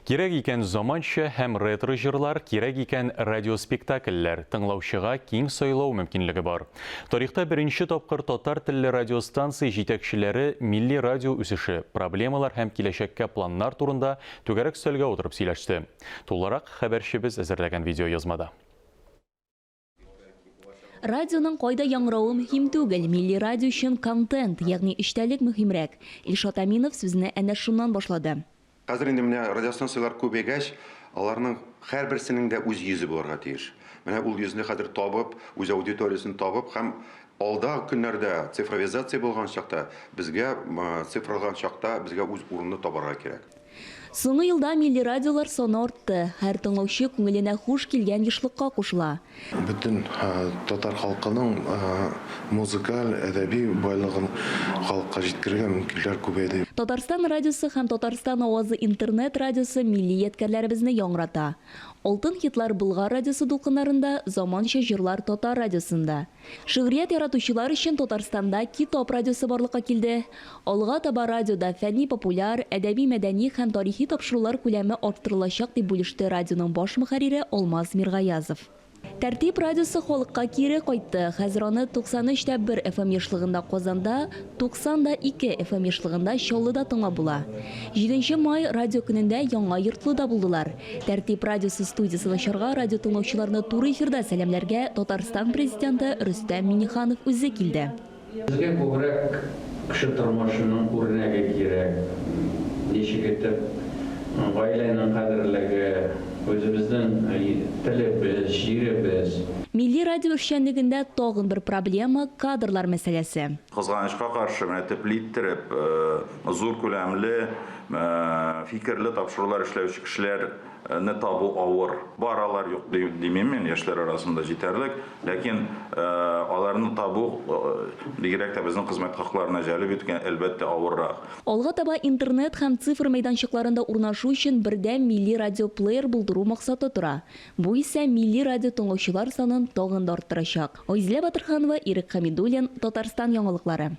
Кирәк икән заманча һәм ретро җырлар, кирәк икән радиоспектакльләр, тыңлаучыга киң сайлау мөмкинлеге бар. Тарихта беренче тапкыр татар телле радиостанция җитәкчеләре милли радио үсеше, проблемалар һәм киләчәккә планнар турында түгәрәк өстәлгә утырып сөйләште. Тулырак хәбәрчебез әзерләгән видеоязмада. Радионың кайда яңгыравы мөһим түгел, милли радио өчен контент, ягъни эчтәлек мөһимрәк. Илшат Әминов сүзне әнә шуннан башлады. Хәзер инде менә радиостанцияләр күбәйгәч, аларның һәрберсенең дә үз йөзе булырга тиеш. Менә ул йөзне хәзер табып, үз аудиториясен табып һәм алда көннәрдә цифровизация булган чакта, безгә цифрланган чакта безгә үз урынны табарга кирәк. Соңгы елда милли радиолар саны артты. Һәр тыңлаучы күңеленә хуш килгән ешлыкка кушыла. Бөтен татар халкының музыкаль, әдәби байлыгын халыкка җиткерергә мөмкинлекләр күбәйде. Татарстан радиосы һәм Татарстан авазы интернет радиосы милли ядкәрләребезне яңгырата. Алтын хитлар Болгар радиосы дулкыннарында, заманча җырлар Татар радиосында. Шигърият яратучылар өчен Татарстанда Китап радиосы барлыкка килде. Алга таба радиода фәнни-популяр, әдәби-мәдәни һәм тарихи тапшырулар күләме арттырылачак, дип бүлеште радионың баш мөхәррире Алмаз Миргаязов. Тәртип радиосы халыкка кире кайтты. Хәзер аны 93 тә 1 FM ешлыгында Казанда, 90 да 2 FM ешлыгында Чаллыда тыңлап була. Җиденче май радио көнендә Яңа Йортлыда булдылар. Тәртип радиосы студиясен ачарга радио тыңлаучыларны туры эфирда сәламләргә Татарстан Президенты Рөстәм Миңнеханов үзе килде. Безгә күбрәк кеше тормышының үрнәге кирәк. Ничек итеп гаиләнең кадерлеге, үзебезнең телебез, җиребез. Милли радио эшчәнлегендә тагын бер проблема, кадрлар мәсьәләсе. Кызганычка каршы, менә төпле иттереп, зур күләмле фикерле тапшырулар эшләүче кешеләрне табу авыр. Бар алар, юк димим мин, яшьләр арасында җитәрлек, ләкин аларны табу, бигрәк тә безнең хезмәт хакларына җәлеп итү, әлбәттә, авыррак. Алга таба интернет һәм цифр мәйданчыкларында урнашу өчен бердәм милли радиоплеер булдыру максаты тора. Бу исә милли радио тыңлаучылар санын тагын да арттырачак. Айзилә Батырханова, Ирек Хәмидуллин, Татарстан яңалыклары.